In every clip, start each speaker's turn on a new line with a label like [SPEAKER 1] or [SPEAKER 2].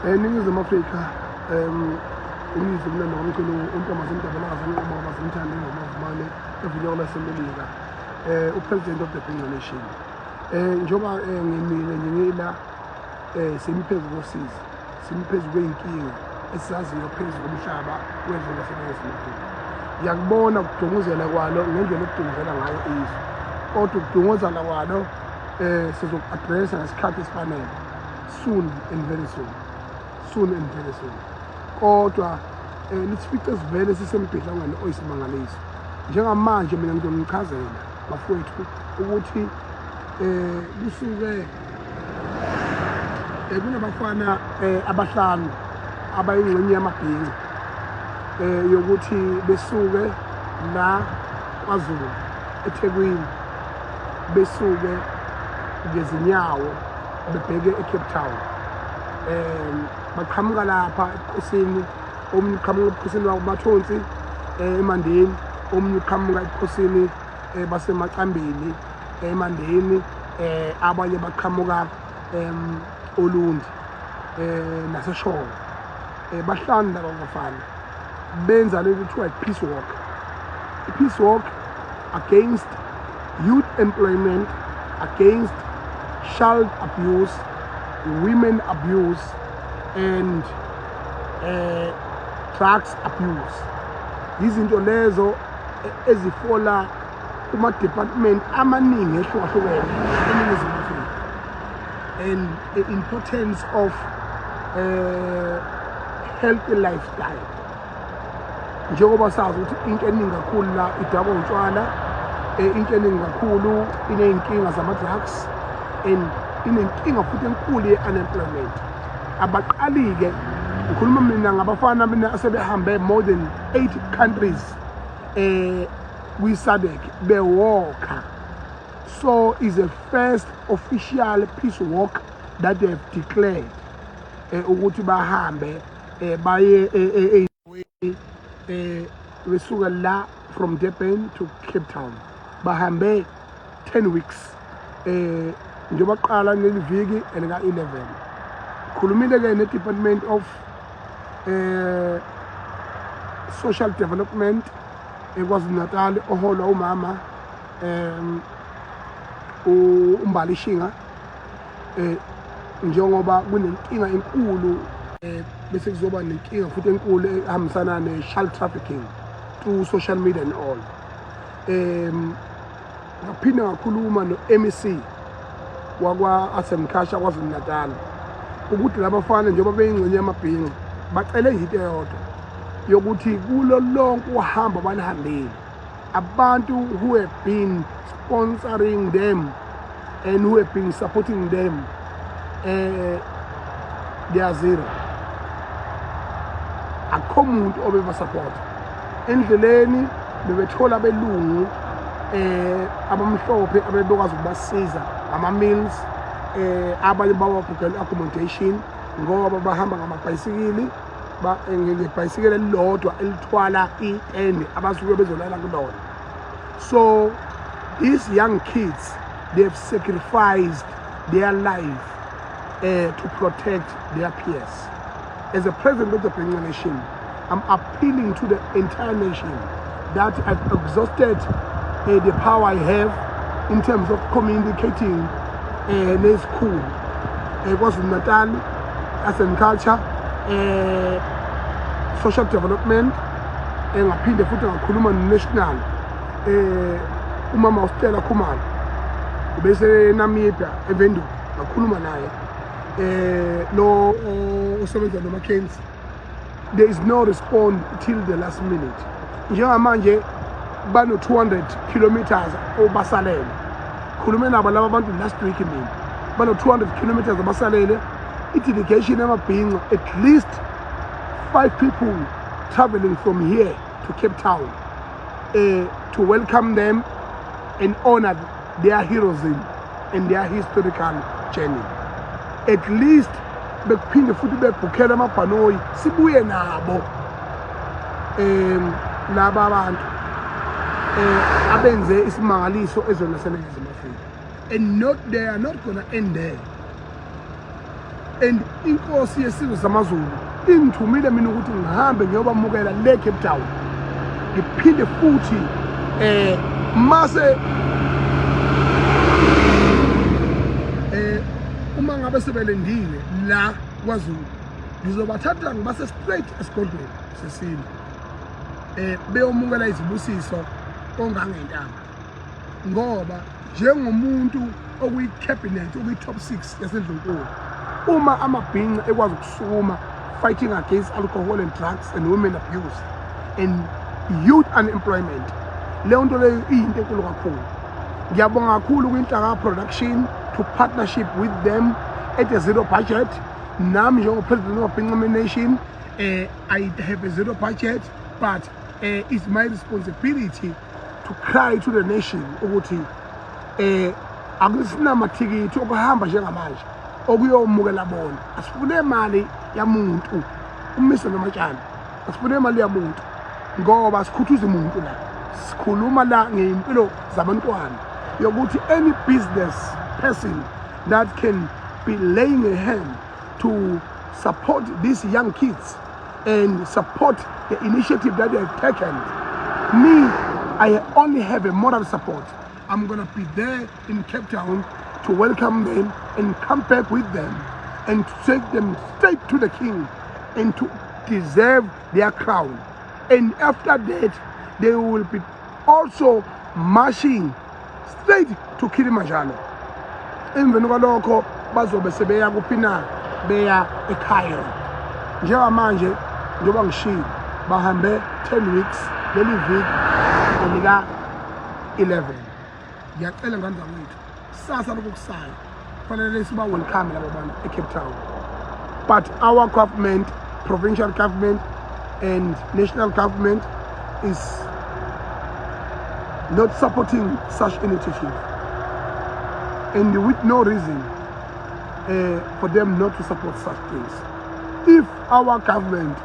[SPEAKER 1] ENingizimu Afrika uyise kumnandi wamculo untombazane umdabelakazi anqoba bazimthande ngomavumane evunyelwa lasemelika, upresident of the Bhinca Nation. Njengoba ngimile nje ngila, simi phezu kosizi, simi phezu kwey'nkinga esizaziyo phezu komhlaba wezwe laseNingizimu Afrika. Ngiyakubona ukudunguzela kwalo ngendlela okudunguzela ngayo izwe, kodwa ukudunguzela kwalo sizoku-addressa ngesikhathi esifanele, soon and very soon, soon and very soon. Kodwa lisifice sivele sisembhidlangweni oyisimangaliso. Njengamanje mina ngizonichazela, bafowethu, ukuthi kusuke kunabafana abahlanu abayingxenye yamabhinca yokuthi besuke la KwaZulu, eThekwini, besuke ngezinyawo bebheke eCape Town. Baqhamuka lapha ebukhosini, omunye uqhamuka ebukhosini wakuMathonsi eMandeni, omunye uqhamuka ebukhosini baseMacambini eMandeni, abanye baqhamuka Olundi naseShowe. Bahlanu laba bafana benza lento kuthiwa i-peace walk, i-peace walk against youth employment, against child abuse, women abuse and drugs abuse. Izinto lezo ezifola kuma-department amaningi ehlukahlukene eNingizimu Afrika, and the importance of healthy lifestyle, njengoba sazi ukuthi into eningi kakhulu la idakwa utshwala, into eningi kakhulu iney'nkinga zama-drugs and inenkinga futhi enkulu ye-unemployment. Abaqali-ke, ngikhuluma mina ngabafana mina asebehambe more than 80 countries kwi-SADC bewalka. So is a first official peace walk that they have declared ukuthi bahambe baye besuka la from Durban to Cape Town. Bahambe 10 weeks, njengoba qala leli viki elika 11. Khulumile ke ne Department of Social Development eKwaZulu Natal, oholwa umama uMbali Shinga, njengoba kunenkinga enkulu, bese kuzoba nenkinga futhi enkulu ehambisana ne-child trafficking through social media and all. Ngaphinde ngakhuluma no-MEC wakwa Arts and Culture KwaZulu Natal ukuthi labafana, njengoba beyingxenye yamabhinca, bacele nje into eyodwa yokuthi kulo lonke uhambo abalihambile, abantu who have been sponsoring them and who have been supporting them, they are zero. Akukho muntu obebasupport endleleni. Bebethola abelungu abamhlophe abebekwazi ukubasiza ngama-meals, abanye bababhukela accommodation ngoba bahamba ngamabhayisikili, ngebhayisikili elilodwa elithwala itende abasuke bezolala kulona. So these young kids, they have sacrificed their life to protect their peers. As a president of the Bhinca Nation, I'm appealing to the entire nation that I've exhausted the power I have in terms of communicating nezikhulu KwaZulu Natal, Arts and Culture, Social Development. Ngaphinde futhi ngakhuluma no-national, umama uStella Khumalo ubese Namibia eVenduko, ngakhuluma naye, lo osebenza noMackenzie. There is no response till the last minute. Njengamanje bano 200 kilometers obasalele. Khulume nabo laba bantu last week mina. Bano 200 kilometers abasalele. I-delegation yamabhinca, at least five people traveling from here to Cape Town to welcome them and honor their heroism and their historical journey. At least bekuphinde futhi bebhukhele amabhanoyi sibuye nabo laba abantu abenze isimangaliso ezweni laseNingizimu Afrika. And not, they are not gonna end there. And inkosi yesizwe samaZulu ingithumile mina ukuthi ngihambe ngiyobamukela le Cape Town, ngiphinde futhi mase uma ngabe sebelendile la kwaZulu, ngizobathatha ngibase straight esigodlweni sesilo, beyomukela izibusiso ongangentaba, ngoba njengomuntu okuyi-cabinet, okuyi-top 6 yasendlunkulu, uma amabhinca ekwazi ukusukuma fighting against alcohol and drugs and women abuse and youth unemployment, leyo nto leyo iyinto enkulu kakhulu. Ngiyabonga kakhulu kwiNhlaka Production to partnership with them at a zero budget. Nami njengo-president of Bhinca Nation, I have a zero budget, but it's my responsibility to cry to the nation ukuthi akusinamathikiti okuhamba njengamanje okuyomukela bona. Asifune imali yamuntu umise nomatshana, asifune imali yamuntu ngoba sikhuthuza umuntu la. Sikhuluma la ngey'mpilo zabantwana, yokuthi any business person that can be laying a hand to support these young kids and support the initiative that they have taken. Me, I only have a moral support. I'm gonna be there in Cape Town to welcome them and come back with them and to take them straight to the king and to deserve their crown. And after that, they will be also marching straight to Kilimanjaro. Emveni kwalokho bazobe sebeya kuphi na? Beya eCairo. Njengamanje, njengoba ngishilo, bahambe 10 weeks, leli viki elika 11. Ngiyacela ngane zakwethu, kusasa lokhu kusayo kufanele siba welcome labo bantu eCape Town, but our government, provincial government and national government, is not supporting such initiative, and with no reason for them not to support such things. If our government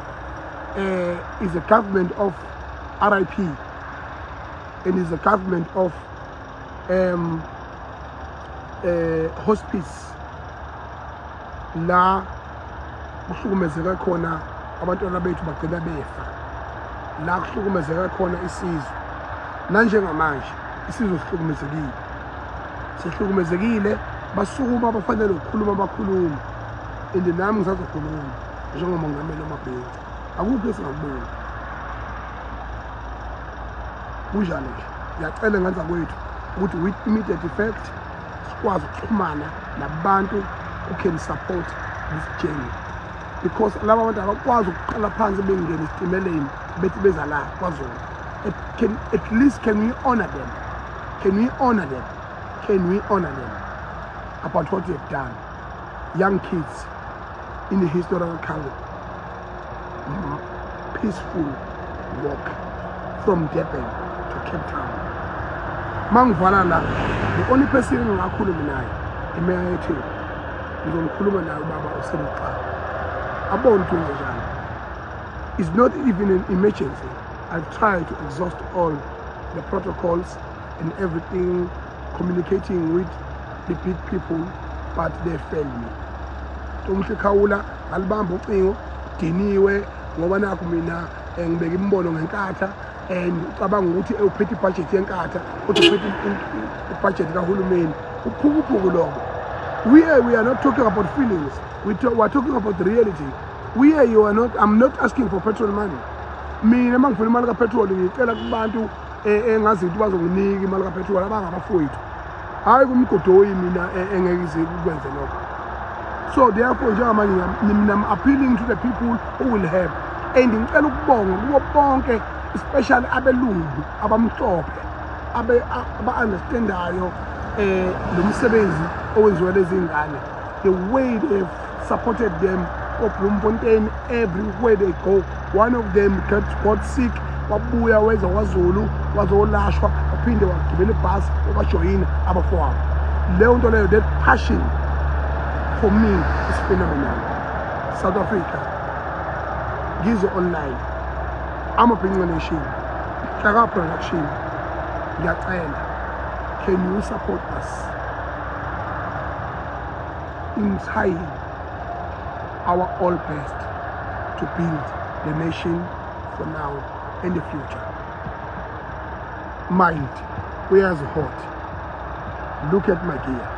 [SPEAKER 1] is a government of RIP and is a government of hospice la kuhlukumezeka khona abantwana bethu, bagcina befa la, kuhlukumezeka khona isizwe, nanjengamanje isizwe sihlukumezekile, sihlukumezekile. Basukuma bafanele ukukhuluma, bakhuluma, and nami ngisazokhuluma njengomongameli wamabhinca. Akukho esingakuboni kunjalo nje. Ngiyacela ngane zakwethu ukuthi with immediate effect sikwazi ukuxhumana nabantu who can support this journey, because laba bantu abakwazi ukuqala phansi bengena esitimeleni bethi beza la kwaZulu. At least can we honor them? Can we honor them? Can we honor them about what they have done? Young kids in the historical peaceful walk from Durban to Cape Town. Mangivala la, the only person engingakhulumi naye imeya yeTheku. Ngizomkhuluma naye ubaba usemqala abone ukuthi wenze njani. It's not even an emergency. I've tried to exhaust all the protocols and everything, communicating with the big people, but they failed me. Umuhle Khawula ngalibamba ucingo, diniwe ngoba nakho mina ngibeka imibono ngenkatha and ucabanga ukuthi uphethe ibudget yenkatha, uthi uphethe ibudget kahulumeni. Uphukuphuku lokho. We are not talking about feelings, we are talking about the reality. We are you are not I'm not asking for petrol money. Mina uma ngifuna imali kapetrol, ngicela kubantu engazi ukuthi bazonginika imali kapetrol, abangabafowethu, hhayi kumgodoyi. Mina engeke ize kukwenze lokho. So therefore, njengamanje mina I'm appealing to the people who will help, and ngicela ukubonga kubo bonke, especially abelungu abamhlophe aba-understandayo lo msebenzi owenziwa lezi ngane, the way they've supported them koBloemfontein, everywhere they go. One of them got sick, wabuya weza kwaZulu, wazolashwa, waphinde wagibela ibhasi wabajoyina abafowabo. Leyo nto leyo, that passion for me is phenomenal. South Africa, Ngizwe Online, Amabhinca Nation, Hlaka Production, ngiyacela, can you support us in trying our all best to build the nation for now and the future. Mind, where's hot? Look at my gear.